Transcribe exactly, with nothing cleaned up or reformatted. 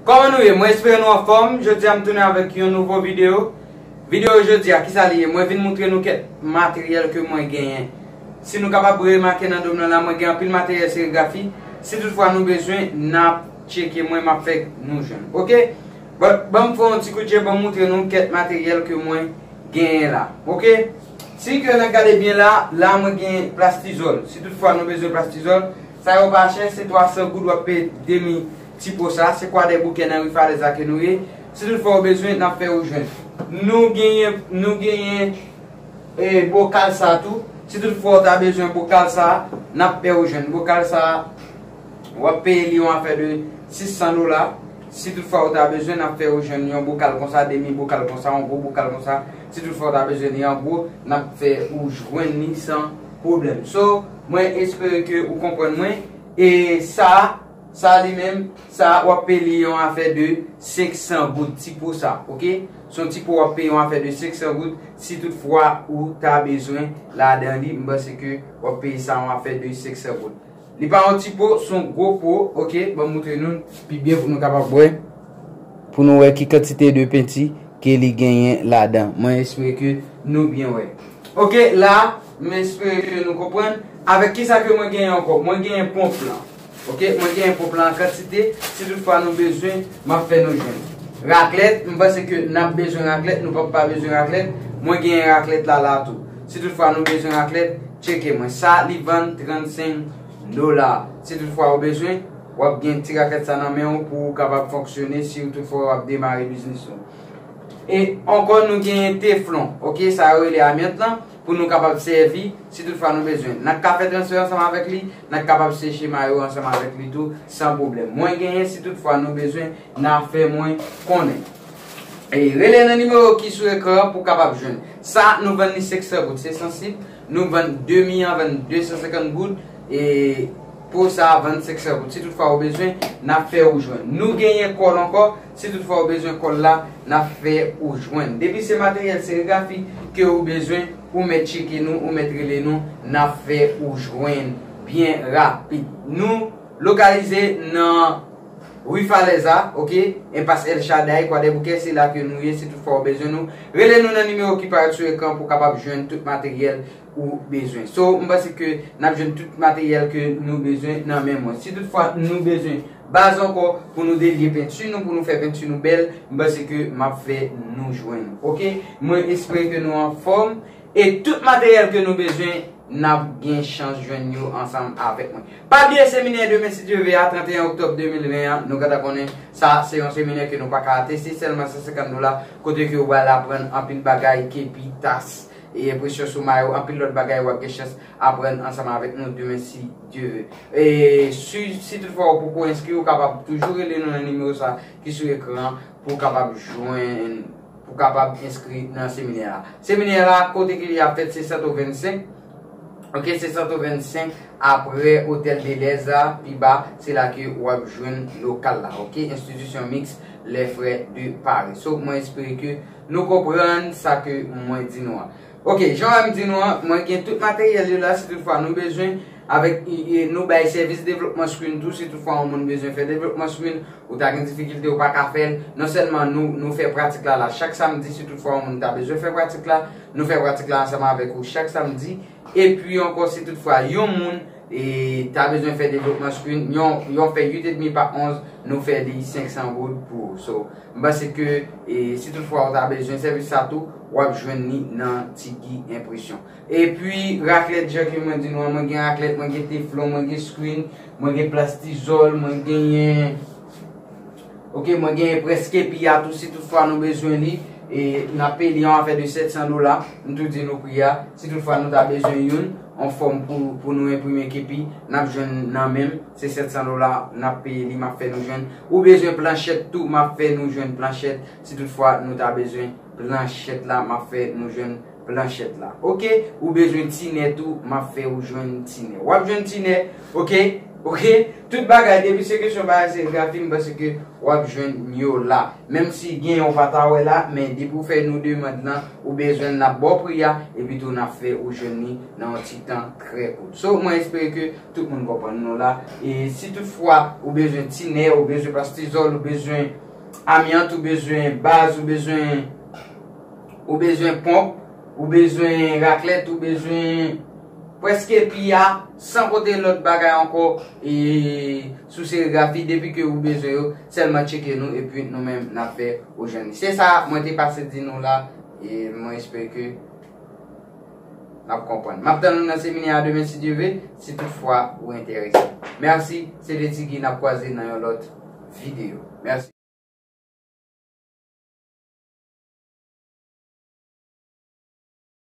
Kòman nou ye? Mwen espere nou anfòm. Jodi a m tounen avèk yon nouvo videyo. Videyo jodi a, kisa li ye? Mwen vin moutre nou kèk materyèl ke mwen genyen. Si nou kapab remake nan dòm nan la, mwen gen anpil materyèl serigrafi. Si toutfwa nou bezwen, n ap tcheke mwen, m ap fè nou jwenn. Oke? Bon, ban m fè yon ti kout je, ban m moutre nou kèk materyèl ke mwen genyen la. Oke? Si ke n ap gade byen la, la mwen gen plastizòl. Si toutfwa nou bezwen plastizòl, sa yo pa chè, se twa san goud w ap peye demi ti po sa. Se Kwadèboukè nan ri Falèz la ke nou ye. Si toutfwa w bezwen, n ap fè ou jwenn. Nou genyen, nou genyen e, bokal sa tou. Si toutfwa w ta bezwen bokal sa, n ap fè ou jwenn. Bokal sa, w ap peye li yon afè de sis san dola. Si toutfwa w ta bezwen, n ap fè ou jwenn yon bokal konsa, demi bokal konsa, yon gwo bokal konsa. Si toutfwa w ta bezwen li an gwo, n ap fè ou jwenn li san pwoblèm. So, mwen espere ke ou konprann mwen. E sa, sa li menm, sa w ap peye li yon afè de senk san goud ti po sa, oke? Se yon ti po w ap peye yon afè de senk san goud. Si toutfwa ou ta bezwen ladan li, m panse ke w ap peye sa yon afè de senk san goud. Li pa yon ti po, se yon gwo po, oke? Ban m moutre nou pi byen pou nou kapab wè, pou nou wè ki kantite de penti ke li genyen ladan. Mwen espere ke nou byen wè. Oke, la, mwen espere ke nou konprann. Avèk kisa ke mwen genyen ankò? Mwen genyen ponp lan. Oke, mwen genyen ponp lan an kantite. Si toutfwa nou bezwen, m ap fè nou jwenn. Raklèt, m panse ke n ap bezwen raklèt, nou p ap pa bezwen raklèt. Mwen genyen raklèt la, la tou. Si toutfwa nou bezwen raklèt, tcheke mwen. Sa, li vann trannsenk dola. Si toutfwa ou bezwen, w ap gen ti raklèt sa nan men w pou w kapab fonksyone si w toutfwa w ap demare biznis ou. E ankò, nou genyen teflon, oke, sa yo rele amyant lan, pou nou kapab sèvi si toutfwa nou bezwen. N ap ka fè transfè ansanm avèk li, n ap kapab seche mayo ansanm avèk li tou, san pwoblèm. Mwen genyen, si toutfwa nou bezwen, n a fè mwen konnen. E rele nan nimewo ki sou ekran an pou w kapab jwenn. Sa, nou vann li senk san goud, se sansib. Nou vann demi an, vann de san senkant goud. E po sa a vann senk san goud. Si toutfwa ou bezwen, n ap fè ou jwenn. Nou genyen kòl ankò. Si toutfwa ou bezwen kòl la, n ap fè ou jwenn. Depi se materyèl serigrafi ke ou bezwen, ou mèt tcheke nou, ou mèt rele nou, n ap fè ou jwenn byen rapid. Nou lokalize nan ri Falèz la, oke? Enpas El Shaddai, Kwadèboukè, se la ke nou ye, si toutfwa ou bezwen nou. Rele nou nan nimewo ki parèt sou ekran pou w kapab jwenn tout materyèl ou bezwen. So, m panse ke n ap jwenn tout materyèl ke nou bezwen nan men mwen. Si toutfwa nou bezwen baz ankò pou nou delye penti nou, pou nou fè penti nou bèl, m panse ke m ap fè nou jwenn. Oke? Mwen espere ke nou anfòm. E tout materyèl ke nou bezwen, n ap gen chans jwenn yo ansanm avèk mwen. Pa bliye seminè demen si Dye vle a, trannteyen oktòb de mil ven an, nou gentan konnen sa, se yon seminè ke nou pa ka rate, se sèlman san senkant dola, kote ke ou pral aprann anpil bagay, kepi, tas, e enpresyon sou mayo, anpil lòt bagay w ap gen chans aprann ansanm avèk nou demen si Dye vle. E si, si toutfwa ou poko enskri, ou kapab toujou rele nou nan nimewo sa ki sou ekran an pou w kapab jwenn, pou w kapab enskri nan seminè a. Seminè a, kote ke li ap fèt, se Santo vennsenk. Oke, se Santo vennsenk, aprè Hôtel de l'Aise la, pi ba, se la ke w ap jwenn lokal la. Oke, Institution Mixte Les Frères de Paris. So, mwen espere ke nou konprann sa ke mwen di nou an. Oke, jan m di nou an, mwen gen tout materyèl yo la, si toutfwa nou bezwen, avèk, e, e, nou bay sèvis devlopman screen tou, si toutfwa yon moun bezwen fè devlopman screen, ou ta gen difikilte, ou pa ka fè l, non sèlman nou, nou fè pratik la la chak samdi, si toutfwa yon moun ta bezwen fè pratik la, nou fè pratik la ansanm avèk ou chak samdi, epi ankò, si toutfwa yon moun, e, ta bezwen fè devlopman screen, yon, yon fèy uit edmi pa onz, nou fè li senk san goud pou ou. So, m panse ke, e, si toutfwa ou ta bezwen sèvis sa tou, w ap jwenn li nan Tigi Enpresyon. Epi, raklèt, jan ke mwen di nou an, mwen gen raklèt, mwen gen teflon, mwen gen screen, mwen gen plastizòl, mwen genyen, oke, mwen genyen près kepi a tou, si toutfwa nou bezwen li, e, n ap peye li yon afè de sèt san dola, m tou di nou pri a, si toutfwa nou ta bezwen youn, yon fòm pou, pou nou enprime kepi, n ap jwenn nan men m, se sèt san dola, n ap peye li, m ap fè nou jwenn. Ou bezwen planchèt tou, m ap fè nou jwenn planchèt, si toutfwa nou ta bezwen planchèt la, m ap fè nou jwenn planchèt la. Oke, ou bezwen tinè tou, m ap fè ou jwenn tinè. W ap jwenn tinè, oke? Ok, tout bagay, depi se kesyon bagay serigrafi, m panse ke w ap jwenn yo la. Menm si gen yon pa ta wè la, men depi w fè nou demann lan, ou bezwen l, n ap ba w pri a, epi tou n ap fè ou jwenn li nan yon ti tan trè kout. So, mwen espere ke tout moun konprann nou la. E si toutfwa ou bezwen tinè, ou bezwen plastizòl, ou bezwen amyant, ou bezwen baz, ou bezwen ou bezwen ponp, ou bezwen raklèt, ou bezwen prèske pi a, san konte lòt bagay ankò, e sou serigrafi, depi ke ou bezwen yo, sèlman tcheke nou, epi nou menm n ap fè ou jwenn li. Se sa mwen te pase di nou la, e mwen espere ke n ap konprann. M ap tann nou nan seminè a demen, si Dye vle, si toutfwa ou enterese. Mèsi, se te Tigi, n ap kwaze nan yon lòt videyo. Mèsi.